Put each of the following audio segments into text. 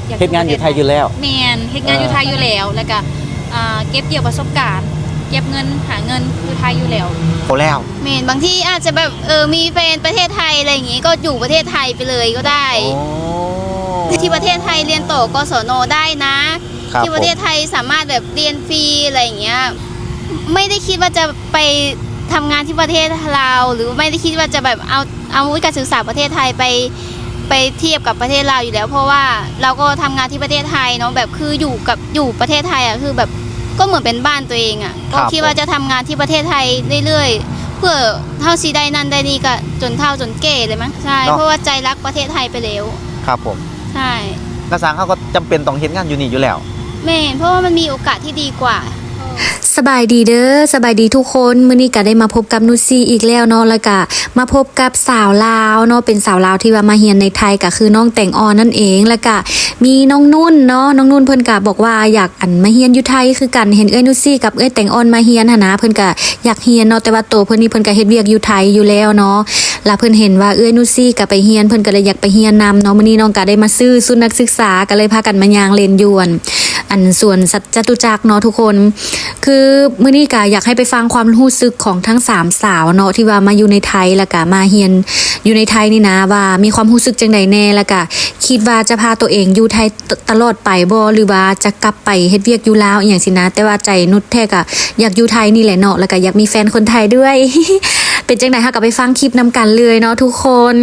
ຢາກ ເຮັດງານຢູ່ໄທຢູ່ແລ້ວ. ແມ່ນ ເຮັດງານຢູ່ໄທຢູ່ແລ້ວ ເອີ ແລ້ວກະ ອ່າ ເກັບກ່ຽວປະສົບການ ເກັບເງິນ ຫາເງິນຢູ່ໄທຢູ່ແລ້ວ. ໂອ້ ແລ້ວ ແມ່ນ ບາງທີອາດຈະແບບ ເອີ ມີແຟນປະເທດໄທ ອະໄລຢ່າງນີ້ ກໍຢູ່ປະເທດໄທໄປເລີຍກໍໄດ້. ໂອ້ ທີ່ປະເທດໄທຮຽນຕໍ່ ກສນ ໄດ້ນະ. ທີ່ປະເທດໄທສາມາດແບບຮຽນຟຣີ ອະໄລຢ່າງເງຍ. ໄມ່ໄດ້ຄິດວ່າຈະໄປທຳງານທີ່ປະເທດລາວ ຫຼື ໄມ່ໄດ້ຄິດວ່າຈະແບບເອົາ ເອົາວຸດການສຶກສາປະເທດໄທໄປ ໄປທຽບກັບປະເທດລາວຢູ່ແລ້ວ ເພາະວ່າລາວກໍທຳງານທີ່ປະເທດໄທເນາະ ແບບຄືຢູ່ກັບ ຢູ່ປະເທດໄທອະ ຄືແບບກໍເໝືອນເປັນບ້ານຕົວເອງອະ. ກໍຄິດວ່າຈະທຳງານທີ່ປະເທດໄທເລື້ອຍໆ ເພື່ອເຮົາຊິໄດ້ນັ້ນໄດ້ນີ້ ກະຈົນເຖົ້າຈົນແກ່ເລີຍມັ້ງ. ໃຊ່ ເນາະ ເພາະວ່າໃຈຮັກປະເທດໄທໄປແລ້ວ. ຄັບຜົມ. ໃຊ່ ກະສັງເຮົາກໍຈຳເປັນຕ້ອງເຮັດງານຢູ່ນີ້ຢູ່ແລ້ວ. ແມ່ນ ເພາະວ່າມັນມີໂອກາດທີ່ດີກວ່າ. ສະບາຍດີເດີ ສະບາຍດີທຸກຄົນ. ມື້ນີ້ກະໄດ້ມາພົບກັບນຸດຊີອີກແລ້ວເນາະ ແລ້ວກະມາພົບກັບສາວລາວເນາະ ເປັນສາວລາວທີ່ວ່າມາຮຽນໃນໄທ ກະຄືນ້ອງແຕງອ່ອນນັ້ນເອງ. ແລ້ວກະມີນ້ອງນຸ່ນເນາະ ນ້ອງນຸ່ນເພິ່ນກະບອກວ່າຢາກ ອັນ ມາຮຽນຢູ່ໄທຄືກັນ ເຫັນເອື້ອຍນຸດຊີກັບເອື້ອຍແຕງອ່ອນມາຮຽນຫັ້ນນະ ເພິ່ນກະຢາກຮຽນເນາະ ແຕ່ວ່າໂຕເພິ່ນນີ້ເພິ່ນກະເຮັດວຽກຢູ່ໄທຢູ່ແລ້ວເນາະ ລະເພິ່ນເຫັນວ່າເອື້ອຍນຸດຊີກະໄປຮຽນ ເພິ່ນກະເລີຍຢາກໄປຮຽນນຳເນາະ. ມື້ນີ້ນ້ອງກະໄດ້ມາຊື້ຊຸດນັກສຶກສາ ກະເລີຍພາກັນມາຍ່າງເລ່ນຢູ່ ອັນ ອັນສວນສັດຈະຕຸຈັກເນາະທຸກຄົນ. ຄືມື້ນີ້ກະຢາກໃຫ້ໄປຟັງຄວາມຮູ້ສຶກຂອງທັງສາມສາວເນາະ ທີ່ວ່າມາຢູ່ໃນໄທ ລະກະມາຮຽນຢູ່ໃນໄທນີ້ນະ ວ່າມີຄວາມຮູ້ສຶກຈັ່ງໃດແດ່ ລະກະຄິດວ່າຈະພາໂຕເອງຢູ່ໄທ ຕະ ຕະຫຼອດໄປບໍ່ ຫຼືວ່າຈະກັບໄປເຮັດວຽກຢູ່ລາວອີ່ຫຍັງຊີ້ນະ ແຕ່ວ່າໃຈນຸດແທ້ກະຢາກຢູ່ໄທນີ້ແຫຼະເນາະ ລະກະຢາກມີແຟນຄົນໄທດ້ວຍ. ເປັນຈັ່ງໃດ ເຮົາກະໄປຟັງຄລິບນຳກັນເລີຍເນາະທຸກຄົນ.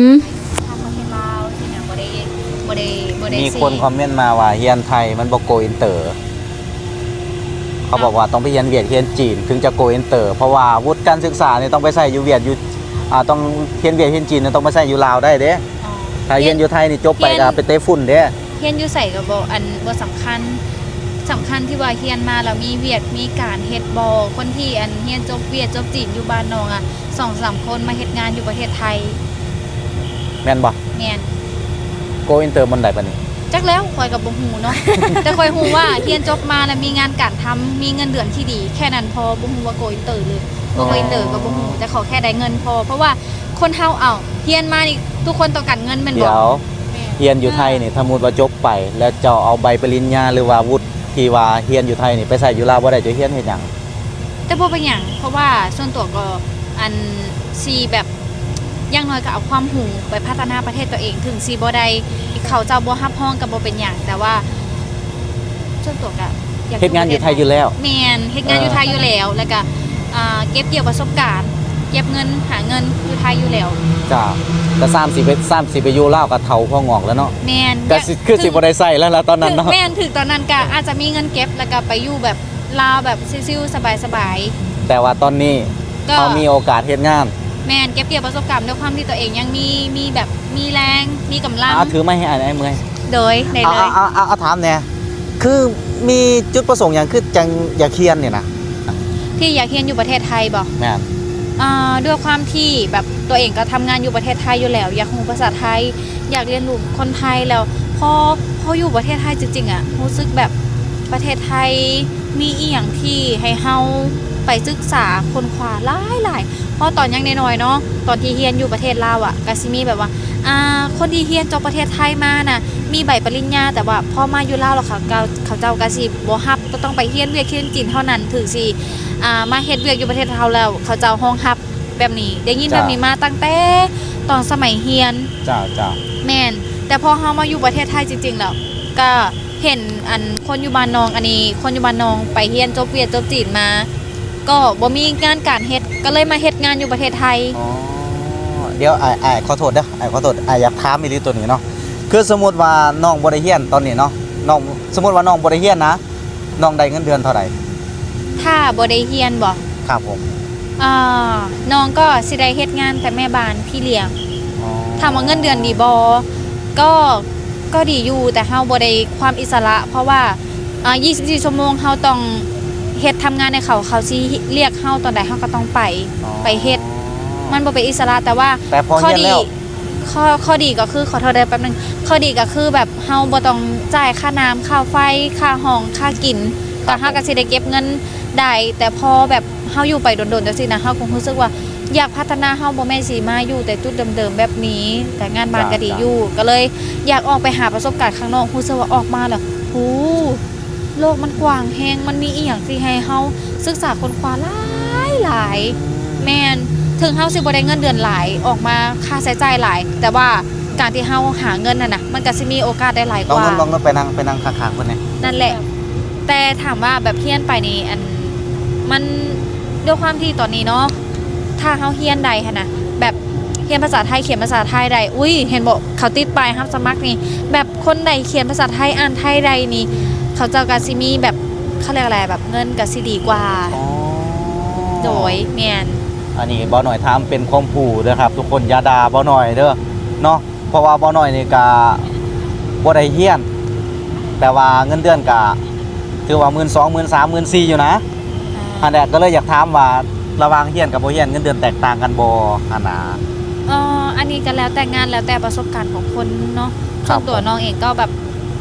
ມີຄົນຄອມເມັນມາວ່າຮຽນໄທມັນບໍ່ໂກອິນເຕີ ເຂົາບອກວ່າຕ້ອງໄປຮຽນຫວຽດຮຽນຈີນເຖິງຈະໂກອິນເຕີ ເພາະວ່າວຸດການສຶກສານີ້ຕ້ອງໄປໃຊ້ຢູ່ຫວຽດ ຢູ່ ອ່າ ຕ້ອງຮຽນຫວຽດຮຽນຈີນ ຕ້ອງໄປໃຊ້ຢູ່ລາວໄດ້ເດ້. ຖ້າຮຽນຢູ່ໄທນີ້ຈົບໄປກະໄປເຕະຝຸ່ນເດ້. ຮຽນຢູ່ໃສກະບໍ່ ອັນ ບໍ່ສຳຄັນ ສຳຄັນທີ່ວ່າຮຽນມາແລ້ວມີວຽກມີການເຮັດບໍ່. ຄົນທີ່ ອັນ ຮຽນຈົບຫວຽດຈົບຈີນຢູ່ບ້ານນ້ອງອະ ສອງສາມຄົນມາເຮັດງານຢູ່ປະເທດໄທ. ແມ່ນບໍ່? ແມ່ນ. ໂກອິນເຕີບ່ອນໃດບາດນີ້? ຈັກແລ້ວ ຂ້ອຍກະບໍ່ຮູ້ເນາະ ແຕ່ຂ້ອຍຮູ້ວ່າຮຽນຈົບມາແລ້ວມີງານການທຳ ມີເງິນເດືອນທີ່ດີ ແຄ່ນັ້ນພໍ. ບໍ່ຮູ້ວ່າໂກອິນເຕີເລີຍ ບໍ່ໂກອິນເຕີກະບໍ່ຮູ້ ແຕ່ຂໍແຄ່ໄດ້ເງິນພໍ ເພາະວ່າ ຄົນເຮົາ ເອົ້າ ຮຽນມານີ້ທຸກຄົນຕ້ອງການເງິນແມ່ນບໍ່? ດຽວ ຮຽນຢູ່ໄທນີ້ ສົມມຸດວ່າຈົບໄປແລ້ວເຈົ້າເອົາໃບປະລິນຍາ ຫຼືວ່າວຸດທີ່ວ່າຮຽນຢູ່ໄທນີ້ໄປໃຊ້ຢູ່ລາວບໍ່ໄດ້ ເຈົ້າຮຽນເຮັດຫຍັງ? ແຕ່ບໍ່ເປັນຫຍັງ ເພາະວ່າສ່ວນຕົວກໍ ອັນ ຊິແບບ ຢ່າງໜ້ອຍກໍເອົາຄວາມຮູ້ໄປພັດທະນາປະເທດຕົວເອງ ເຖິງຊິບໍ່ໄດ້ ເຂົາເຈົ້າບໍ່ຮັບຮອງກໍບໍ່ເປັນຫຍັງ ແຕ່ວ່າ ສ່ວນຕົວກະຢາກເຮັດງານຢູ່ໄທຢູ່ແລ້ວ. ແມ່ນ ເຮັດງານຢູ່ໄທຢູ່ແລ້ວ ແລ້ວກະ ອ່າ ເກັບກ່ຽວປະສົບການ ເກັບເງິນ ຫາເງິນຢູ່ໄທຢູ່ແລ້ວ. ຈ້າ ກະຊ້ຳຊິໄປ ຊ້ຳຊິໄປຢູ່ລາວກະເຖົ້າພໍງອກແລ້ວເນາະ. ແມ່ນ ກະຄືຊິບໍ່ໄດ້ໃຊ້ແລ້ວລະຕອນນັ້ນເນາະ. ແມ່ນ ຖືກຕອນນັ້ນກະອາດຈະມີເງິນເກັບ ແລ້ວກະໄປຢູ່ແບບລາວແບບຊິວໆ ສະບາຍໆ. ແຕ່ວ່າຕອນນີ້ ເຮົາມີໂອກາດເຮັດງານ. ແມ່ນ ເກັບກ່ຽວປະສົບການ ດ້ວຍຄວາມທີ່ຕົວເອງຍັງມີ ມີແບບ ມີແຮງ ມີກຳລັງ. ເອົາ ຖືໄມໃຫ້ອ້າຍ ອ້າຍເມື່ອຍ. ໂດຍ ໄດ້ເລີຍ. ເອົາ ເອົາ ເອົາ ເອົາ ຖາມແດ່ ຄືມີຈຸດປະສົງຫຍັງຄືຈັ່ງຢາກຮຽນນີ້ນະ? ທີ່ຢາກຮຽນຢູ່ປະເທດໄທບໍ? ແມ່ນ. ເອີ ດ້ວຍຄວາມທີ່ແບບຕົວເອງກໍທຳງານຢູ່ປະເທດໄທຢູ່ແລ້ວ ຢາກຮູ້ພາສາໄທ ຢາກຮຽນຮູ້ຄົນໄທ ແລ້ວພໍ ພໍຢູ່ປະເທດໄທຈິງໆ ອະ ຮູ້ສຶກແບບປະເທດໄທ ມີອີ່ຫຍັງທີ່ໃຫ້ເຮົາໄປສຶກສາຄົ້ນຄວ້າຫຼາຍໆ ເພາະຕອນຍັງນ້ອຍໆ ເນາະ ຕອນທີ່ຮຽນຢູ່ປະເທດລາວອະ ກະຊິມີແບບວ່າ ອ່າ ຄົນທີ່ຮຽນຈົບປະເທດໄທມານະ ມີໃບປະລິນຍາ ແຕ່ວ່າພໍມາຢູ່ລາວແລ້ວ ເຂົາ ເຂົາເຈົ້າກະຊິບໍ່ຮັບ ຕ້ອງໄປຮຽນວຽກຮຽນຈີນເທົ່ານັ້ນ ເຖິງຊິ ອ່າ ມາເຮັດວຽກຢູ່ປະເທດເຮົາແລ້ວ ເຂົາເຈົ້າຮອງຮັບແບບນີ້ ໄດ້ຍິນແບບນີ້ມາຕັ້ງແຕ່ຕອນສະໄໝຮຽນ. ເຈົ້າ ເຈົ້າ. ແມ່ນ ແຕ່ພໍເຮົາມາຢູ່ປະເທດໄທຈິງໆ ແລ້ວ ກະ ເຫັນ ອັນ ຄົນຢູ່ບ້ານນ້ອງ ອັນນີ້ ຄົນຢູ່ບ້ານນ້ອງໄປຮຽນຈົບຫວຽດຈົບຈີນມາ ກໍບໍ່ມີງານການເຮັດ ກໍເລີຍມາເຮັດງານຢູ່ປະເທດໄທ. ອໍ ດຽວ ອ້າຍ ອ້າຍ ຂໍໂທດເດີ ອ້າຍ ຂໍໂທດ ອ້າຍ ຢາກຖາມອີ່ຫຼີໂຕນີ້ເນາະ ຄືສົມມຸດວ່ານ້ອງບໍ່ໄດ້ຮຽນຕອນນີ້ເນາະ ນ້ອງ ສົມມຸດວ່ານ້ອງບໍ່ໄດ້ຮຽນນະ ນ້ອງໄດ້ເງິນເດືອນເທົ່າໃດ? ຖ້າບໍ່ໄດ້ຮຽນບໍ? ຄັບຜົມ. ອ່າ ນ້ອງກໍຊິໄດ້ເຮັດງານແຕ່ແມ່ບ້ານພີ່ລ້ຽງ. ອໍ ຖາມວ່າເງິນເດືອນດີບໍ? ກໍ ກໍດີຢູ່ ແຕ່ເຮົາບໍ່ໄດ້ຄວາມອິດສະຫຼະ ເພາະວ່າ ອ່າ ຍີ່ສິບສີ່ຊົ່ວໂມງເຮົາຕ້ອງເຮັດ ທຳງານໃຫ້ເຂົາ ເຂົາຊິລຽກເຮົາຕອນໃດເຮົາກໍຕ້ອງໄປ ອໍ ໄປເຮັດ ມັນບໍ່ເປັນອິດສະຫຼະ ແຕ່ວ່າ ແຕ່ພໍຮຽນແລ້ວ ຂໍ້ ຂໍ້ດີກໍຄື ຂໍໂທດເດີ ແປັບໜຶ່ງ ຂໍ້ດີກໍຄືແບບເຮົາບໍ່ຕ້ອງຈ່າຍຄ່ານ້ຳ ຄ່າໄຟ ຄ່າຫ້ອງ ຄ່າກິນ ກໍເຮົາກໍຊິໄດ້ເກັບເງິນໄດ້ ແຕ່ພໍແບບ ເຮົາຢູ່ໄປດົນໆ ຈັ່ງຊີ້ນະ ເຮົາກໍຮູ້ສຶກວ່າ ຢາກພັດທະນາ ເຮົາບໍ່ແມ່ນຊິມາຢູ່ແຕ່ຈຸດເດີມໆແບບນີ້ ແຕ່ງານບ້ານກໍດີຢູ່ ເຈົ້າ ກໍເລີຍຢາກອອກໄປຫາປະສົບການຂ້າງນອກ. ຮູ້ສຶກວ່າອອກມາແລ້ວ ໂອ້ ໂລກມັນກວ້າງແຮງ ມັນມີອີ່ຫຍັງທີ່ໃຫ້ເຮົາສຶກສາຄົ້ນຄວ້າຫຼາຍໆ. ອືມ ແມ່ນ ເຖິງເຮົາຊິບໍ່ໄດ້ເງິນເດືອນຫຼາຍ ອອກມາຄ່າໃຊ້ຈ່າຍຫຼາຍ ແຕ່ວ່າການທີ່ເຮົາຫາເງິນຫັ້ນນະ ມັນກໍຊິມີໂອກາດໄດ້ຫຼາຍກວ່າ. ນ້ອງນຸດ ນ້ອງນຸດ ໄປນັ່ງ ໄປນັ່ງຂ້າງໆເພິ່ນແດ່. ນັ້ນແຫຼະ ແຕ່ຖາມວ່າແບບຮຽນໄປນີ້ ອັນ ມັນ ດ້ວຍຄວາມທີ່ຕອນນີ້ເນາະ ຖ້າເຮົາຮຽນໄດ້ຫັ້ນນະ ແບບຮຽນພາສາໄທ ຂຽນພາສາໄທໄດ້ ອຸ້ຍ ເຫັນບໍ່ ເຂົາຕິດປ້າຍຮັບສະໝັກນີ້ ແບບຄົນໃດຂຽນພາສາໄທ ອ່ານໄທໄດ້ນີ້ ເຂົາເຈົ້າກໍຊິມີແບບ ເຂົາເອີ້ນວ່າແບບເງິນກໍຊິດີກວ່າ. ອໍ ໂດຍ ແມ່ນ. ອັນນີ້ບ່າວນ້ອຍຖາມເປັນຄວາມຮູ້ເດີຄັບທຸກຄົນ ຢ່າດ່າບ່າວນ້ອຍເດີເນາະ. ເພາະວ່າບ່າວນ້ອຍນີ້ກະບໍ່ໄດ້ຮຽນ ແຕ່ວ່າເງິນເດືອນກະຖືວ່າໝື່ນສອງ ໝື່ນສາມ ໝື່ນສີ່ຢູ່ນະ. ອ່າ ຫັ້ນແຫຼະ ກໍເລີຍຢາກຖາມວ່າລະຫວ່າງຮຽນກັບບໍ່ຮຽນ ເງິນເດືອນແຕກຕ່າງກັນບໍ່ຫັ້ນນະ? ເອີ ອັນນີ້ກໍແລ້ວແຕ່ງານ ແລ້ວແຕ່ປະສົບການຂອງຄົນເນາະ. ສ່ວນຕົວນ້ອງເອງກໍແບບ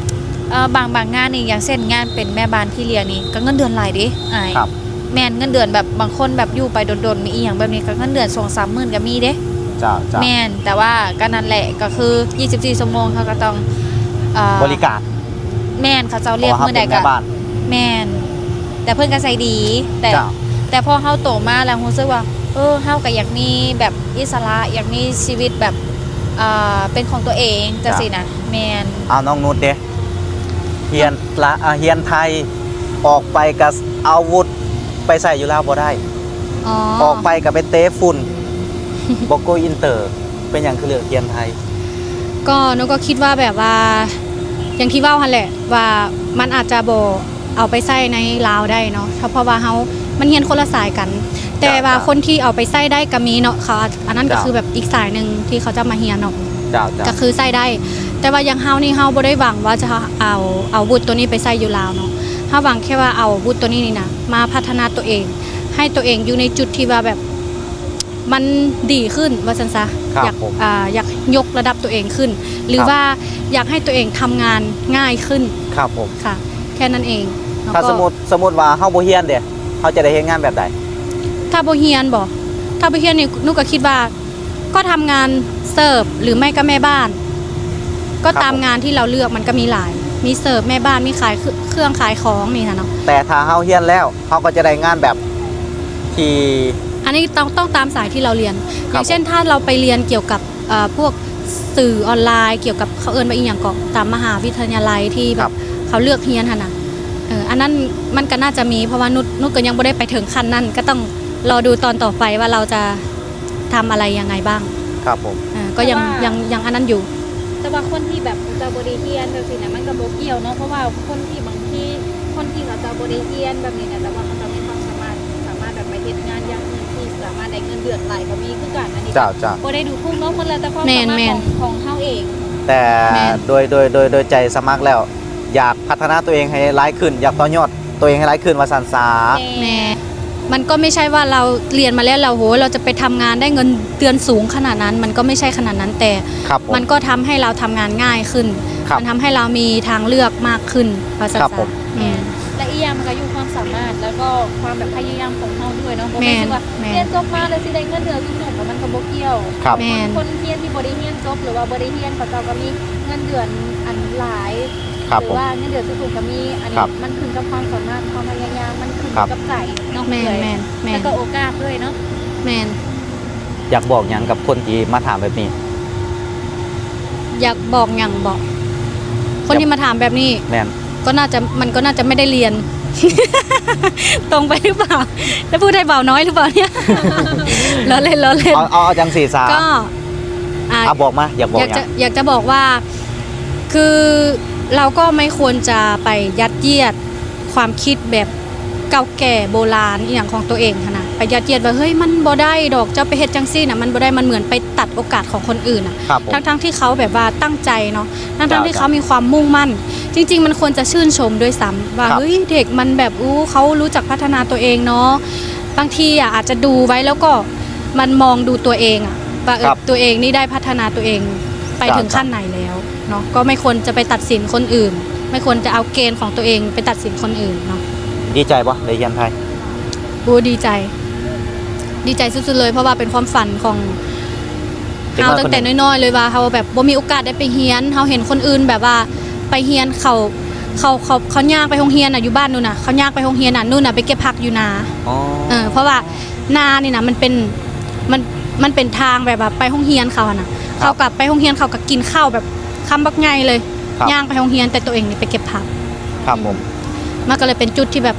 ເອີ ບາງ ບາງງານນີ້ ຢ່າງເຊັ່ນງານເປັນແມ່ບ້ານພີ່ລ້ຽງນີ້ ກໍເງິນເດືອນຫຼາຍເດ້ອ້າຍ. ແມ່ນ ເງິນເດືອນແບບບາງຄົນແບບຢູ່ໄປດົນໆ ມີອີ່ຫຍັງແບບນີ້ ກໍເງິນເດືອນສອງສາມໝື່ນກໍມີເດ້. ເຈົ້າໆ ແມ່ນ ແຕ່ວ່າກໍນັ້ນແຫຼະ ກໍຄືຍີ່ສິບສີ່ຊົ່ວໂມງເຮົາກໍຕ້ອງ ເອີ ບໍລິການ. ແມ່ນ ເຂົາເຈົ້າລຽກມື້ໃດກໍ ເພາະວ່າເຮົາເປັນແມ່ບ້ານ. ແມ່ນ ແຕ່ເພິ່ນກໍໃຈດີ ແຕ່ ເຈົ້າ ແຕ່ພໍເຮົາໂຕມາແລ້ວຮູ້ສຶກວ່າ ເອີ ເຮົາກໍຢາກມີແບບອິດສະຫຼະ ຢາກມີຊີວິດແບບ ເອີ ເປັນຂອງຕົວເອງ ເຈົ້າ ຈັ່ງຊີ້ນະ. ແມ່ນ. ເອົາ ນ້ອງນຸດເດ? ຮຽນລະ ອາ ຮຽນໄທ ອອກໄປກະເອົາວຸດໄປໃຊ້ຢູ່ລາວບໍ່ໄດ້. ອໍ ອອກໄປກະໄປເຕະຝຸ່ນ ບໍ່ໂກອິນເຕີ. ເປັນຫຍັງຄືເລືອກຮຽນໄທ? ກໍໜູກໍຄິດວ່າແບບວ່າ ຢ່າງທີ່ເວົ້າຫັ້ນແຫຼະ ວ່າມັນອາດຈະບໍ່ເອົາໄປໃຊ້ໃນລາວໄດ້ເນາະ ເພາະວ່າເຮົາ ມັນຮຽນຄົນລະສາຍກັນ. ແຕ່ວ່າ ເຈົ້າ ຄົນທີ່ເອົາໄປໃຊ້ໄດ້ກໍມີເນາະ ເຂົາ ອັນນັ້ນກໍ ເຈົ້າ ຄືແບບອີກສາຍໜຶ່ງທີ່ເຂົາຈະມາຮຽນເນາະ. ເຈົ້າໆ ກໍຄືໃຊ້ໄດ້ ແຕ່ວ່າຢ່າງເຮົານີ້ ເຮົາບໍ່ໄດ້ຫວັງວ່າຈະເອົາ ເອົາວຸດໂຕນີ້ໄປໃຊ້ຢູ່ລາວເນາະ. ເຮົາຫວັງແຄ່ວ່າເອົາວຸດໂຕນີ້ນີ້ນະ ມາພັດທະນາຕົວເອງ ໃຫ້ຕົວເອງຢູ່ໃນຈຸດທີ່ວ່າແບບມັນດີຂຶ້ນວ່າຊັ້ນຊະ. ຢາກ ອ່າ ຢາກຍົກລະດັບຕົວເອງຂຶ້ນ ຫຼືວ່າຢາກໃຫ້ຕົວເອງທຳງານງ່າຍຂຶ້ນ. ຄັບ ແຄ່ນັ້ນເອງ. ຖ້າສົມມຸດ ສົມມຸດວ່າເຮົາບໍ່ຮຽນເດ ເຮົາຈະໄດ້ເຮັດງານແບບໃດ? ຖ້າບໍ່ຮຽນບໍ? ຖ້າບໍ່ຮຽນນີ້ ໜູກໍຄິດວ່າ ກໍທຳງານເສີບ ຫຼືໄມ່ກໍແມ່ບ້ານ ກໍຕາມງານທີ່ເຮົາເລືອກ ມັນກໍມີຫຼາຍ ມີເສີບ ແມ່ບ້ານ ມີຂາຍເຄື່ອງຂາຍຂອງນີ້ນະເນາະ. ແຕ່ຖ້າເຮົາຮຽນແລ້ວ ເຮົາກໍຈະໄດ້ງານແບບທີ່ ອັນນີ້ຕ້ອງ ຕ້ອງຕາມສາຍທີ່ເຮົາຮຽນ. ຢ່າງເຊັ່ນ ຖ້າເຮົາໄປຮຽນກ່ຽວກັບ ເອີ ພວກສື່ອອນລາຍ ກ່ຽວກັບ ເຂົາເອີ້ນວ່າອີ່ຫຍັງເກາະ ຕາມມະຫາວິທະຍາໄລທີ່ແບບເຂົາເລືອກຮຽນຫັ້ນນະ. ເອີ ອັນນັ້ນມັນກໍໜ້າຈະມີ ເພາະວ່ານຸດ ນຸດກໍຍັງບໍ່ໄດ້ໄປເຖິງຂັ້ນນັ້ນ ກໍຕ້ອງລໍດູຕອນຕໍ່ໄປວ່າເຮົາຈະ ທຳອະໄລຍັງໄງບ້າງ. ຄັບຜົມ. ເອີ ກໍຍັງ ແຕ່ວ່າ ຍັງ ຍັງອັນນັ້ນຢູ່. ແຕ່ວ່າຄົນທີ່ແບບເຂົາເຈົ້າບໍ່ໄດ້ຮຽນຈັ່ງຊີ້ນະ ມັນກໍບໍ່ກ່ຽວເນາະ ເພາະວ່າຄົນທີ່ບາງທີ ຄົນທີ່ເຂົາເຈົ້າບໍ່ໄດ້ຮຽນແບບນີ້ນະ ແຕ່ວ່າເຂົາເຈົ້າມີຄວາມສາມາດ ສາມາດແບບໄປເຮັດງານຢ່າງອື່ນທີ່ສາມາດໄດ້ເງິນເດືອນຫຼາຍກໍມີຄືກັນ. ອັນນີ້ ເຈົ້າໆ ບໍ່ໄດ້ດູຖູກເນາະ ມັນແລ້ວແຕ່ຄວາມສາມາດ ແມ່ນໆ ຂອງ ຂອງເຮົາເອງ. ແຕ່ ແມ່ນ ໂດຍ ໂດຍ ໂດຍ ໂດຍໃຈສະໝັກແລ້ວ ຢາກພັດທະນາຕົວເອງໃຫ້ຫຼາຍຂຶ້ນ ຢາກຕໍ່ຍອດຕົວເອງໃຫ້ຫຼາຍຂຶ້ນວ່າຊັ້ນຊະ. ແມ່ນ ມັນກໍບໍ່ໃຊ່ວ່າເຮົາຮຽນມາແລ້ວ ແລ້ວ ໂຫ ເຮົາຈະໄປທຳງານໄດ້ເງິນເດືອນສູງຂະໜາດນັ້ນ ມັນກໍບໍ່ໃຊ່ຂະໜາດນັ້ນ ແຕ່ ຄັບຜົມ ມັນກໍທຳໃຫ້ເຮົາທຳງານງ່າຍຂຶ້ນ. ຄັບ ມັນທຳໃຫ້ເຮົາມີທາງເລືອກມາກຂຶ້ນວ່າຊັ້ນຊະ. ແມ່ນ ແລະ ອີກຢ່າງມັນກໍຢູ່ຄວາມສາມາດ ແລ້ວກໍຄວາມແບບພະຍາຍາມຂອງເຮົາດ້ວຍເນາະ. ບໍ່ແມ່ນ ແມ່ນ ວ່າຮຽນຈົບມາແລ້ວຊິໄດ້ເງິນເດືອນສູງໆ ມັນກໍບໍ່ກ່ຽວ. ຄັບ ແມ່ນ ຄົນຮຽນທີ່ບໍ່ໄດ້ຮຽນຈົບ ຫຼືວ່າບໍ່ໄດ້ຮຽນ ເຂົາເຈົ້າກໍມີເງິນເດືອນອັນຫຼາຍ. ຄັບ ຫຼືວ່າເງິນເດືອນສູງໆກໍມີ. ອັນນີ້ ຄັບ ມັນຂຶ້ນກັບຄວາມສາມາດ ຄວາມພະຍາຍາມ ມັນຂຶ້ນ ຄັບ ກັບໃຈເນາະ. ແມ່ນ ເອື້ອຍ ແມ່ນ ແມ່ນ ແລ້ວກໍໂອກາດດ້ວຍເນາະ. ແມ່ນ ຢາກບອກຫຍັງກັບຄົນທີ່ມາຖາມແບບນີ້? ຢາກບອກຫຍັງບໍ? ຄົນທີ່ມາຖາມແບບນີ້ ແມ່ນ ກໍໜ້າຈະ ມັນກໍໜ້າຈະໄມ່ໄດ້ຮຽນ ຕົງໄປຫຼືເປົ່າ? ໄດ້ ຜູ້ໃດເບົານ້ອຍຫຼືເປົ່າເນຍ? ລໍ້ເຫຼັ້ນ ລໍ້ເຫຼັ້ນ. ເອົາ ເອົາ ເອົາຈັ່ງຊີ້ຊະ ກໍ ອ່າ ອ່າ ບອກມາ ຢາກບອກຫຍັງ? ຢາກຈະ ຢາກຈະບອກວ່າ ຄືເຮົາກໍໄມ່ຄວນຈະໄປຍັດຢຽດຄວາມຄິດແບບເກົ່າແກ່ໂບລານອີ່ຫຍັງຂອງຕົວເອງຫັ້ນນະ ໄປຍັດຢຽດວ່າ ເຮີ້ຍ ມັນບໍ່ໄດ້ດອກ ເຈົ້າໄປເຮັດຈັ່ງຊີ້ນະ ມັນບໍ່ໄດ້ ມັນເໝືອນໄປຕັດໂອກາດຂອງຄົນອື່ນນະ. ຄັບຜົມ. ທັງໆທີ່ເຂົາແບບວ່າຕັ້ງໃຈເນາະ ທັງໆທີ່ເຂົາມີຄວາມມຸ່ງໝັ້ນ ຈິງໆ ມັນຄວນຈະຊື່ນຊົມດ້ວຍຊ້ຳວ່າ ເຮີ້ຍ ເດັກມັນແບບ ອູ້ ເຂົາຮູ້ຈັກພັດທະນາຕົວເອງເນາະ. ບາງທີອະ ອາດຈະດູໄວ້ແລ້ວກໍ ມັນມອງດູຕົວເອງອະ ວ່າ ເອີ ຕົວເອງນີ້ໄດ້ພັດທະນາຕົວເອງໄປເຖິງຂັ້ນໃດແລ້ວເນາະ ກໍໄມ່ຄວນຈະໄປຕັດສິນຄົນອື່ນ ໄມ່ຄວນຈະເອົາເກນຂອງຕົວເອງໄປຕັດສິນຄົນອື່ນເນາະ. ດີໃຈບໍ່ ໄດ້ຮຽນໄທ? ໂອ້ ດີໃຈ. ດີໃຈສຸດໆເລີຍ ເພາະວ່າເປັນຄວາມຝັນຂອງ ເດັກນ້ອຍ ເຮົາຕັ້ງແຕ່ນ້ອຍໆເລີຍ ວ່າເຮົາແບບບໍ່ມີໂອກາດໄດ້ໄປຮຽນ. ເຮົາເຫັນຄົນອື່ນແບບວ່າໄປຮຽນ ເຂົາ ເຂົາ ເຂົາ ເຂົາຍ່າງໄປໂຮງຮຽນນະ ຢູ່ບ້ານນູ້ນນະ ເຂົາຍ່າງໄປໂຮງຮຽນນະ ນູ້ນນະ ໄປເກັບຜັກຢູ່ນາ. ອໍ ເອີ ເພາະວ່ານານີ້ນະ ມັນເປັນ ມັນ ມັນເປັນທາງແບບວ່າໄປໂຮງຮຽນເຂົາຫັ້ນນະ. ຄັບ ເຂົາກໍໄປໂຮງຮຽນ ເຂົາກໍກິນເຂົ້າແບບຄຳບັກໃຫຍ່ເລີຍ. ຄັບ ຍ່າງໄປໂຮງຮຽນ ແຕ່ໂຕເອງນີ້ໄປເກັບຜັກ. ຄັບ ອືມ ຜົມ ມັນກໍເລີຍເປັນຈຸດທີ່ແບບ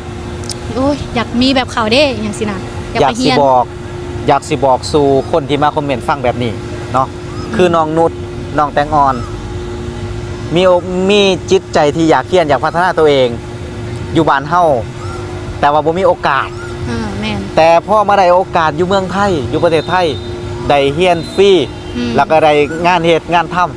ໂອ້ຍ ຢາກມີແບບເຂົາເດ້ ຫຍັງຊີ້ນະ ຢາກໄປຮຽນ. ຢາກຊິບອກ ຢາກຊິບອກສູ່ຄົນທີ່ມາຄອມເມັນຟັງແບບນີ້ເນາະ ອືມ ຄືນ້ອງນຸດ ນ້ອງແຕງອ່ອນ ມີໂອ ມີຈິດໃຈທີ່ຢາກຮຽນ ຢາກພັດທະນາໂຕເອງ ຢູ່ບ້ານເຮົາ ແຕ່ວ່າບໍ່ມີໂອກາດ. ເອີ ແມ່ນ. ແຕ່ພໍມາໄດ້ໂອກາດຢູ່ເມືອງໄທ ຢູ່ປະເທດໄທ ໄດ້ຮຽນຟຣີ ອືມ ແລ້ວກໍໄດ້ງານເຮັດງານທຳ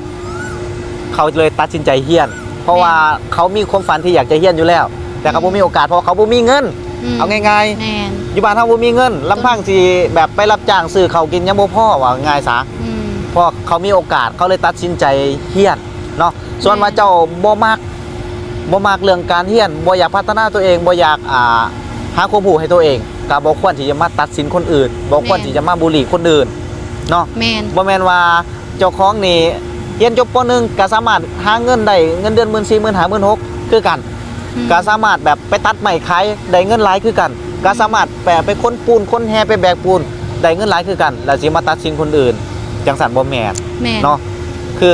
ເຂົາເລີຍຕັດສິນໃຈຮຽນ ເພາະວ່າ ແມ່ນ ເຂົາມີຄວາມຝັນທີ່ຢາກຈະຮຽນຢູ່ແລ້ວ ແຕ່ເຂົາ ອືມ ບໍ່ມີໂອກາດ ເພາະວ່າເຂົາບໍ່ມີເງິນ. ອືມ ເອົາງ່າຍໆ ແມ່ນ ຢູ່ບ້ານເຮົາບໍ່ມີເງິນ ລຳພັງຊິແບບໄປຮັບຈ້າງຊື້ເຂົ້າກິນຍັງບໍ່ພໍ ວ່າງ່າຍຊະ. ອືມ ເພາະເຂົາມີໂອກາດ ເຂົາເລີຍຕັດສິນໃຈຮຽນເນາະ. ສ່ວນວ່າ ແມ່ນ ເຈົ້າບໍ່ມັກ ບໍ່ມັກເລື່ອງການຮຽນ ບໍ່ຢາກພັດທະນາໂຕເອງ ບໍ່ຢາກ ອ່າ ຫາຄວາມຮູ້ໃຫ້ໂຕເອງ ກໍບໍ່ຄວນທີ່ຈະມາຕັດສິນຄົນອື່ນ ບໍ່ຄວນ ແມ່ນ ທີ່ຈະມາບູລີຄົນອື່ນເນາະ. ແມ່ນ. ບໍ່ແມ່ນວ່າ ເຈົ້າຂອງນີ້ຮຽນຈົບ ປໍໜຶ່ງ ກໍສາມາດຫາເງິນໄດ້ເງິນເດືອນໝື່ນສີ່ ໝື່ນຫ້າ ໝື່ນຫົກ ຄືກັນ. ອືມ ກໍສາມາດແບບໄປຕັດໄມ້ຂາຍໄດ້ເງິນຫຼາຍຄືກັນ. ອືມ ກໍສາມາດແບບໄປຂົນປູນ ຂົນແຮ່ ໄປແບກປູນໄດ້ເງິນຫຼາຍຄືກັນ ແລ້ວຊິມາຕັດສິນຄົນອື່ນ ຈັ່ງຊັ້ນບໍ່ແມ່ນ. ແມ່ນ ເນາະ. ຄື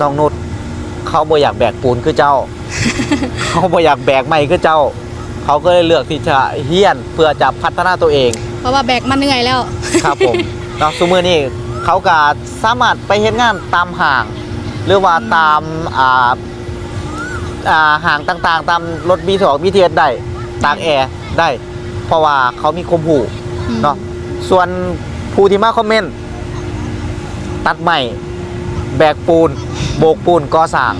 ນ້ອງນຸດ ເຂົາບໍ່ຢາກແບກປູນຄືເຈົ້າ ເຂົາບໍ່ຢາກແບກໄມ້ຄືເຈົ້າ ເຂົາກໍເລີຍເລືອກທີ່ຈະຮຽນເພື່ອຈະພັດທະນາຕົວເອງ ເພາະວ່າແບກມາເມື່ອຍແລ້ວ. ຄັບຜົມ ເນາະ ຊຸມື້ນີ້ເຂົາກໍສາມາດໄປເຮັດງານຕາມຫ້າງ ຫຼືວ່າ ອືມ ຕາມ ອ່າ ອ່າ ຫ້າງຕ່າງໆ ຕາມລົດບີທີເອັສໄດ້ ຕາກແອໄດ້ ເພາະວ່າເຂົາມີຄວາມຮູ້ ອືມ ເນາະ. ສ່ວນຜູ້ທີ່ມາຄອມເມັນ ຕັດໄມ້ ແບກປູນ ໂບກປູນ ກໍ່ສ້າງ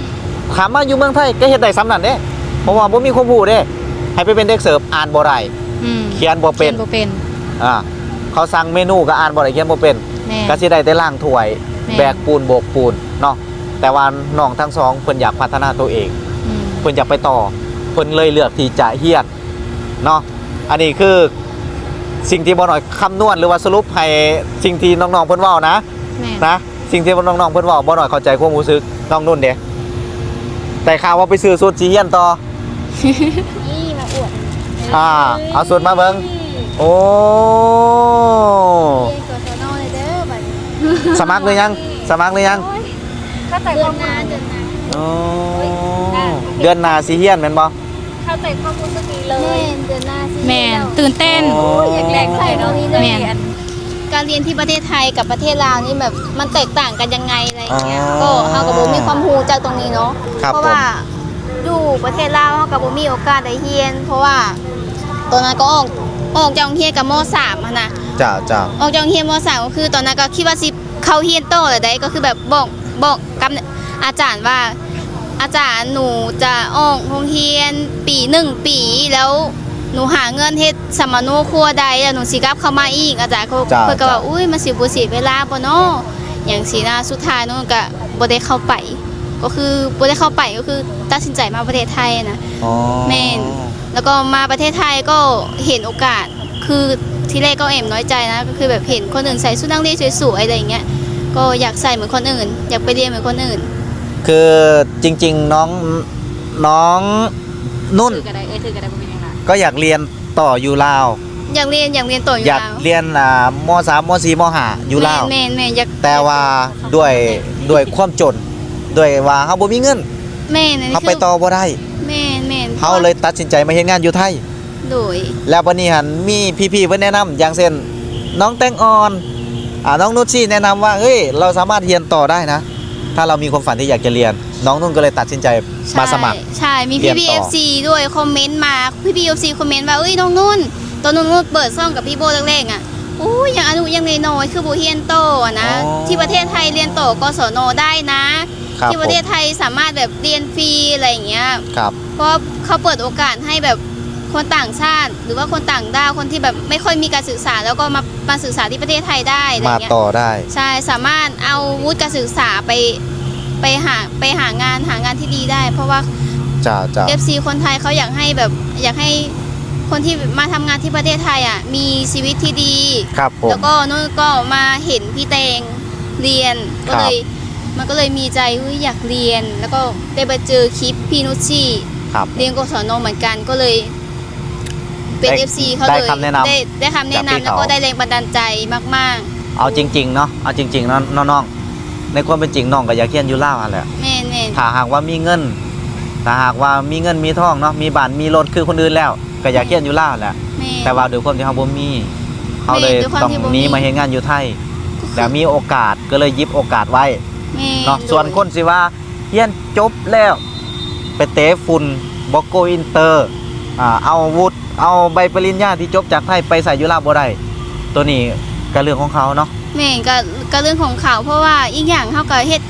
ຖາມມາຢູ່ເມືອງໄທກໍເຮັດໄດ້ສ່ຳນັ້ນເດ້ ເພາະວ່າບໍ່ມີຄວາມຮູ້ເດ້. ໃຫ້ໄປເປັນເດັກເສີບ ອ່ານບໍ່ໄດ້ ອືມ ຂຽນບໍ່ເປັນ ຂຽນບໍ່ເປັນ ອ່າ ເຂົາສັ່ງເມນູກໍອ່ານບໍ່ໄດ້ ຂຽນບໍ່ເປັນ ແມ່ນ ກໍຊິໄດ້ແຕ່ລ້າງຖ້ວຍ ແມ່ນ ແບກປູນ ໂບກປູນເນາະ. ແຕ່ວ່ານ້ອງທັງສອງເພິ່ນຢາກພັດທະນາຕົວເອງ ອືມ ເພິ່ນຢາກໄປຕໍ່ ເພິ່ນເລີຍເລືອກທີ່ຈະຮຽນເນາະ. ອັນນີ້ຄືສິ່ງທີ່ບໍ່ໜ້ອຍຄຳນວນ ຫຼືວ່າສະຫຼຸບໃຫ້ສິ່ງທີ່ນ້ອງໆເພິ່ນເວົ້ານະ ແມ່ນ ນະ. ສິ່ງທີ່ນ້ອງໆເພິ່ນເວົ້າ ບໍ່ໜ້ອຍເຂົ້າໃຈຄວາມຮູ້ສຶກນ້ອງນຸ່ນເດ້. ໄດ້ຂ່າວວ່າໄປຊື້ຊຸດຊິຮຽນຕໍ່ ນີ້ມາອວດ ອ່າ ເອົາຊຸດມາເບິ່ງ. ໂອ້ ຮຽນ ກສນ ເດີບັດນີ້ ສະໝັກຫຼືຍັງ? ສະໝັກຫຼືຍັງ? ໂອ້ຍ ເຂົ້າໃຈຄວາມຮູ້ສຶກ ເດືອນໜ້າ ເດືອນໜ້າ ໂອ້ ອ່າ ເດືອນໜ້າຊິຮຽນແມ່ນບໍ່? ເຂົ້າໃຈຄວາມຮູ້ສຶກນີ້ເລີຍ ແມ່ນ ເດືອນໜ້າຊິ ແມ່ນ ແລ້ວ ຕື່ນເຕັ້ນ ໂອ້ຍ ຢາກແລກໃສ່ເນາະ ແມ່ນ ການຮຽນທີ່ປະເທດໄທກັບປະເທດລາວນີ້ແບບມັນແຕກຕ່າງກັນຍັງໄງ ອະໄລຢ່າງເງຍ ອໍ ກໍເຮົາກໍບໍ່ມີຄວາມຮູ້ຈາກຕົງນີ້ເນາະ ຄັບ ເພາະວ່າ ຜົມ ຢູ່ປະເທດລາວເຮົາກໍບໍ່ມີໂອກາດໄດ້ຮຽນ ເພາະວ່າຕອນນັ້ນກໍອອກ ອອກຈາກໂຮງຮຽນກໍ ມໍສາມ ຫັ້ນນະ ເຈົ້າ ເຈົ້າ ອອກຈາກໂຮງຮຽນ ມໍສາມ ກໍຄືຕອນນັ້ນກໍຄິດວ່າຊິເຂົ້າຮຽນຕໍ່ແລ້ວໃດ໋ ກໍຄືແບບບອກ ບອກກັບອາຈານວ່າ ອາຈານ ໜູຈະອອກໂຮງຮຽນປີໜຶ່ງປີ ແລ້ວໜູຫາເງິນເຮັດສຳມະໂນຄົວໄດ້ ແລ້ວໜູຊິກັບເຂົ້າມາອີກ. ອາຈານເຂົາ ເຈົ້າ ເພິ່ນກໍວ່າ ເຈົ້າ ອຸ້ຍ ມັນຊິບໍ່ເສຍເວລາບໍ່ນໍ ຫຍັງຊີ້ນະ. ສຸດທ້າຍໜູກໍບໍ່ໄດ້ເຂົ້າໄປ ກໍຄືບໍ່ໄດ້ເຂົ້າໄປ ກໍຄືຕັດສິນໃຈມາປະເທດໄທນະ. ອໍ ແມ່ນ ແລ້ວກໍມາປະເທດໄທກໍເຫັນໂອກາດ ຄືທີແລກກໍແອບນ້ອຍໃຈນະ ກໍຄືແບບເຫັນຄົນອື່ນໃສ່ຊຸດນັກຮຽນສວຍໆ ອະໄລຢ່າງເງຍ ກໍຢາກໃສ່ເໝືອນຄົນອື່ນ ຢາກໄປຮຽນເໝືອນຄົນອື່ນ. ຄືຈິງໆ ນ້ອງ ນ້ອງນຸ່ນ ຖືກະໄດ້ ເອີ ຖືກະໄດ້ ບໍ່ເປັນຫຍັງລະ ກໍຢາກຮຽນຕໍ່ຢູ່ລາວ ຢາກຮຽນ ຢາກຮຽນຕໍ່ຢູ່ ຢາກ ລາວ ຮຽນ ອ່າ ມໍສາມ ມໍສີ່ ມໍຫ້າ ຢູ່ລາວ ແມ່ນໆໆ ຢາກ ແຕ່ວ່າດ້ວຍ ດ້ວຍຄວາມຈົນ ດ້ວຍວ່າເຮົາບໍ່ມີເງິນ ແມ່ນ ອັນນີ້ ເຮົາໄປຕໍ່ບໍ່ໄດ້ ແມ່ນໆ ເຮົາເລີຍຕັດສິນໃຈມາເຮັດງານຢູ່ໄທ. ໂດຍ ແລ້ວບັດນີ້ຫັ້ນມີພີ່ໆເພິ່ນແນະນຳ ຢ່າງເຊັ່ນ ນ້ອງແຕງອ່ອນ ອ່າ ນ້ອງນຸດຊີແນະນຳວ່າ ເອີຍ ເຮົາສາມາດຮຽນຕໍ່ໄດ້ນະ ຖ້າເຮົາມີຄວາມຝັນທີ່ຢາກຈະຮຽນ. ນ້ອງນຸ່ນກໍເລີຍຕັດສິນໃຈມາສະໝັກ ໃຊ່ ໃຊ່ ມີພີ່ໆ ເອັຟຊີ ດ້ວຍຄອມເມັນມາ ພີ່ໆ ເອັຟຊີ ຄອມເມັນວ່າ ເອີຍ ນ້ອງນຸ່ນ ຕອນນຸ່ນເປີດຊ່ອງກັບພີ່ໂບ້ແລກໆ ອະ ໂອ້ຍ ຍັງອາຍຸຍັງນ້ອຍໆ ຄືບໍ່ຮຽນຕໍ່ນະ ອໍ ທີ່ປະເທດໄທຮຽນຕໍ່ ກສນ ໄດ້ນະ ທີ່ປະເທດໄທສາມາດແບບຮຽນຟຣີ ອະໄລຢ່າງເງຍ ເພາະເຂົາເປີດໂອກາດໃຫ້ແບບຄົນຕ່າງຊາດ ຫຼືວ່າຄົນຕ່າງດ້າວ ຄົນທີ່ແບບໄມ່ຄ່ອຍມີການສຶກສາ ແລ້ວກໍມາ ມາສຶກສາທີ່ປະເທດໄທໄດ້ ມາຕໍ່ໄດ້ ໃຊ່ ສາມາດເອົາວຸດການສຶກສາໄປ ໄປຫາ ໄປຫາງານ ຫາງານທີ່ດີໄດ້ ເພາະວ່າ ເຈົ້າໆ ເອັຟຊີ ຄົນໄທເຂົາຢາກໃຫ້ແບບ ຢາກໃຫ້ ຄົນທີ່ມາທຳງານທີ່ປະເທດໄທອະ ມີຊີວິດທີ່ດີ ครับผม ແລ້ວກໍ ໂນ້ນກໍມາເຫັນພີ່ແຕງລຽນ ກໍເລີຍ ครับ ມັນກໍເລີຍມີໃຈ ເຮີ້ຍ ຢາກລຽນ ແລ້ວກໍໄດ້ມາເຈີຄລິບພີ່ນຸດຊີ ครับ ລຽນ ກສນ ເໝືອນກັນ ກໍເລີຍເປັນ ได้ ເອັຟຊີ ເຂົາເລີຍ ได้คำแนะนำ ໄດ້ ໄດ້ຄຳແນະນຳ จากพี่เขา ແລ້ວກໍໄດ້ແຮງບັນດານໃຈມາກໆ ເອົາຈິງໆເນາະ ເອົາຈິງໆເນາະນ້ອງໆ ໃນຄວາມເປັນຈິງນ້ອງກໍຢາກຮຽນຢູ່ລາວຫັ້ນແຫຼະ ແມ່ນໆ ຖ້າຫາກວ່າມີເງິນ ຖ້າຫາກວ່າມີເງິນມີທອງເນາະ ມີບ້ານມີລົດຄືຄົນອື່ນແລ້ວ ກໍຢາກຮຽນຢູ່ລາວແຫຼະ ແມ່ນ ແຕ່ວ່າດ້ວຍຄວາມທີ່ເຮົາບໍ່ມີ ເຮົາເລີຍ ແມ່ນ ຕ້ອງໜີມາເຮັດງານຢູ່ໄທ ແລ້ວມີໂອກາດກໍເລີຍຫຍິບໂອກາດໄວ້ ແມ່ນ ເນາະ ໂດຍ ສ່ວນຄົນຊິວ່າຮຽນຈົບແລ້ວໄປເຕະຝຸ່ນ ບໍ່ໂກອິນເຕີ ອາ ເອົາວຸດ ເອົາໃບປະລິນຍາທີ່ຈົບຈາກໄທໄປໃຊ້ຢູ່ລາວບໍ່ໄດ້ ໂຕນີ້ກໍເລື່ອງຂອງເຂົາເນາະ ແມ່ນ ກໍ ກໍເລື່ອງຂອງເຂົາ ເພາະວ່າອີກຢ່າງເຮົາກໍເຮັດ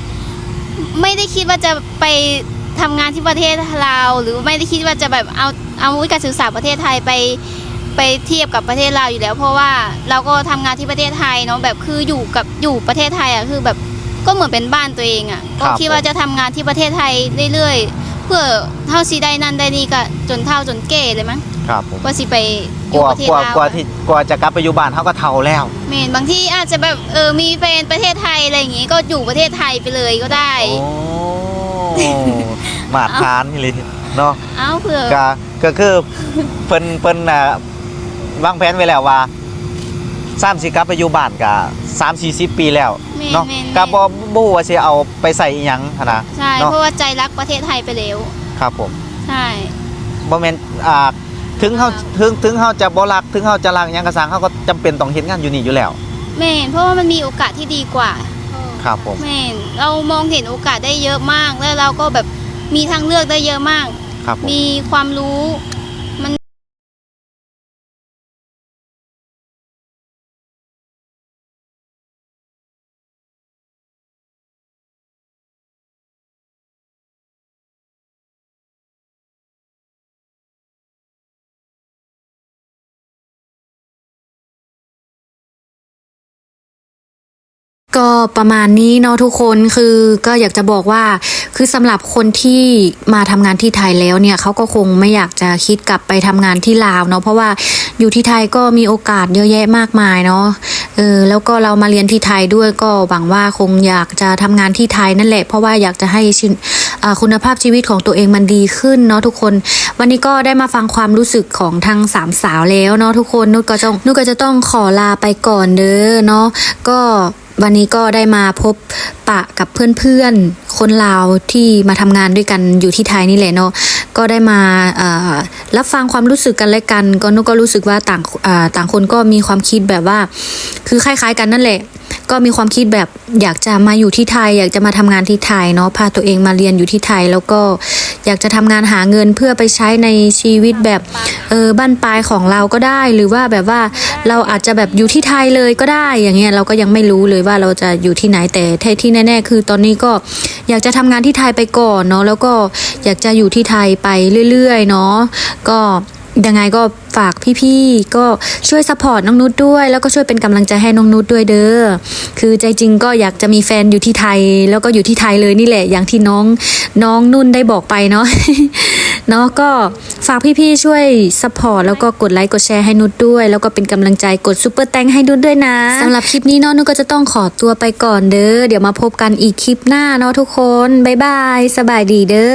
ໄມ່ໄດ້ຄິດວ່າຈະໄປທຳງານທີ່ປະເທດລາວ ຫຼື ໄມ່ໄດ້ຄິດວ່າຈະແບບເອົາ ເອົາວຸດການສຶກສາປະເທດໄທໄປ ໄປທຽບກັບປະເທດລາວຢູ່ແລ້ວ ເພາະວ່າລາວກໍທຳງານທີ່ປະເທດໄທເນາະ ແບບຄືຢູ່ກັບ ຢູ່ປະເທດໄທອະ ຄືແບບກໍເໝືອນເປັນບ້ານຕົວເອງອະ ກໍຄິດວ່າຈະທຳງານທີ່ປະເທດໄທເລື້ອຍໆ ເພື່ອເຮົາຊິໄດ້ນັ້ນໄດ້ນີ້ ກະຈົນເຖົ້າຈົນແກ່ເລີຍມັ້ງ ຄັບຜົມ ກວ່າຊິໄປ ຢູ່ປະເທດລາວ ກວ່າທີ່ ກວ່າຈະກັບໄປຢູ່ບ້ານ ເຮົາກໍເຖົ້າແລ້ວ ແມ່ນ ບາງທີອາດຈະແບບ ເອີ ມີແຟນປະເທດໄທ ອະໄລຢ່າງນີ້ ກໍຢູ່ປະເທດໄທໄປເລີຍກໍໄດ້ ໂອ້ ມາດຖານອີ່ຫຼີເນາະ ເອົາ ເພື່ອ ກະ ກໍຄືເພິ່ນ ເພິ່ນ ອ່າ ວາງແຜນໄວ້ແລ້ວວ່າ ຊ້ຳຊິກັບໄປຢູ່ບ້ານກະສາມສີ່ສິບປີແລ້ວເນາະ ແມ່ນໆໆ ກະບໍ່ ບໍ່ຮູ້ວ່າຊິເອົາໄປໃຊ້ອີ່ຫຍັງຫັ້ນນະ ໃຊ່ ເນາະ ເພາະວ່າໃຈຮັກປະເທດໄທໄປແລ້ວ ຄັບຜົມ ໃຊ່ ບໍ່ແມ່ນ ອ່າ ເຖິງເຮົາ ເຖິງ ເຖິງເຮົາຈະບໍ່ຮັກ ເຖິງເຮົາຈະຮັກຫຍັງກໍຊ່າງ ເຮົາກໍຈຳເປັນຕ້ອງເຮັດງານຢູ່ນີ້ຢູ່ແລ້ວ ແມ່ນ ເພາະວ່າມັນມີໂອກາດທີ່ດີກວ່າ ຄັບຜົມ ແມ່ນ ລາວມອງເຫັນໂອກາດໄດ້ເຍອະມາກ ແລ້ວລາວກໍແບບມີທາງເລືອກໄດ້ເຍອະມາກ ຄັບຜົມ ມີຄວາມຮູ້ ມັນ ກໍປະມານນີ້ເນາະທຸກຄົນ ຄືກໍຢາກຈະບອກວ່າ ຄືສຳລັບຄົນທີ່ມາທຳງານທີ່ໄທແລ້ວເນ່ຍ ເຂົາກໍຄົງບໍ່ຢາກຈະຄິດກັບໄປທຳງານທີ່ລາວເນາະ ເພາະວ່າຢູ່ທີ່ໄທກໍມີໂອກາດເຍອະແຍະມາກມາຍເນາະ ເອີ ແລ້ວກໍລາວມາຮຽນທີ່ໄທດ້ວຍ ກໍຫວັງວ່າຄົງຢາກຈະທຳງານທີ່ໄທນັ້ນແຫຼະ ເພາະວ່າຢາກຈະໃຫ້ຊິນ ອ່າ ຄຸນນະພາບຊີວິດຂອງຕົວເອງມັນດີຂຶ້ນເນາະທຸກຄົນ. ວັນນີ້ກໍໄດ້ມາຟັງຄວາມຮູ້ສຶກຂອງທັງສາມສາວແລ້ວເນາະທຸກຄົນ. ນຸດກໍຈະ ນຸດກໍຈະຕ້ອງຂໍລາໄປກ່ອນເດີເນາະ. ກໍວັນນີ້ກໍໄດ້ມາພົບປະກັບເພື່ອນໆຄົນລາວທີ່ມາທຳງານດ້ວຍກັນຢູ່ທີ່ໄທນີ້ແຫຼະເນາະ. ກໍໄດ້ມາ ເອີ ຮັບຟັງຄວາມຮູ້ສຶກກັນແລະກັນ. ກໍ ນຸດກໍຮູ້ສຶກວ່າຕ່າງ ເອີ ຕ່າງຄົນກໍມີຄວາມຄິດແບບວ່າ ຄືຄ້າຍໆກັນນັ້ນແຫຼະ. ກໍມີຄວາມຄິດແບບຢາກຈະມາຢູ່ທີ່ໄທ ຢາກຈະມາທຳງານທີ່ໄທເນາະ ພາຕົວເອງມາຮຽນຢູ່ທີ່ໄທ ແລ້ວກໍຢາກຈະທຳງານຫາເງິນເພື່ອໄປໃຊ້ໃນຊີວິດແບບ ເອີ ບັ້ນປາຍຂອງລາວກໍໄດ້ ຫຼືວ່າແບບວ່າລາວອາດຈະແບບຢູ່ທີ່ໄທເລີຍກໍໄດ້ ຢ່າງເງຍ ລາວກໍຍັງໄມ່ຮູ້ເລີຍວ່າລາວຈະຢູ່ທີ່ໃນ ແຕ່ທີ່ແນ່ໆຄືຕອນນີ້ກໍຢາກຈະທຳງານທີ່ໄທໄປກ່ອນເນາະ ແລ້ວກໍຢາກຈະຢູ່ທີ່ໄທໄປເລື້ອຍໆເນາະ ກໍ ຍັງໄງກໍຝາກພີ່ໆ ກໍຊ່ວຍຊັບພອດນ້ອງນຸດດ້ວຍ ແລ້ວກໍຊ່ວຍເປັນກຳລັງໃຈໃຫ້ນ້ອງນຸດດ້ວຍເດີ. ຄືໃຈຈິງກໍຢາກຈະມີແຟນຢູ່ທີ່ໄທ ແລ້ວກໍຢູ່ທີ່ໄທເລີຍນີ້ແຫຼະ ຢ່າງທີ່ນ້ອງ ນ້ອງນຸ່ນໄດ້ບອກໄປເນາະ ເນາະ ກໍຝາກພີ່ໆຊ່ວຍຊັບພອດ ແລ້ວກໍກົດໄລກົດແຊໃຫ້ນຸດດ້ວຍ ແລ້ວກໍເປັນກຳລັງໃຈ ກົດຊຸບເປີແຕັງໃຫ້ນຸດດ້ວຍນະ. ສຳລັບຄລິບນີ້ເນາະ ນຸດກໍຈະຕ້ອງຂໍຕົວໄປກ່ອນເດີ. ດຽວມາພົບກັນອີກຄລິບໜ້າເນາະທຸກຄົນ. ບາຍບາຍ ສະບາຍດີເດີ.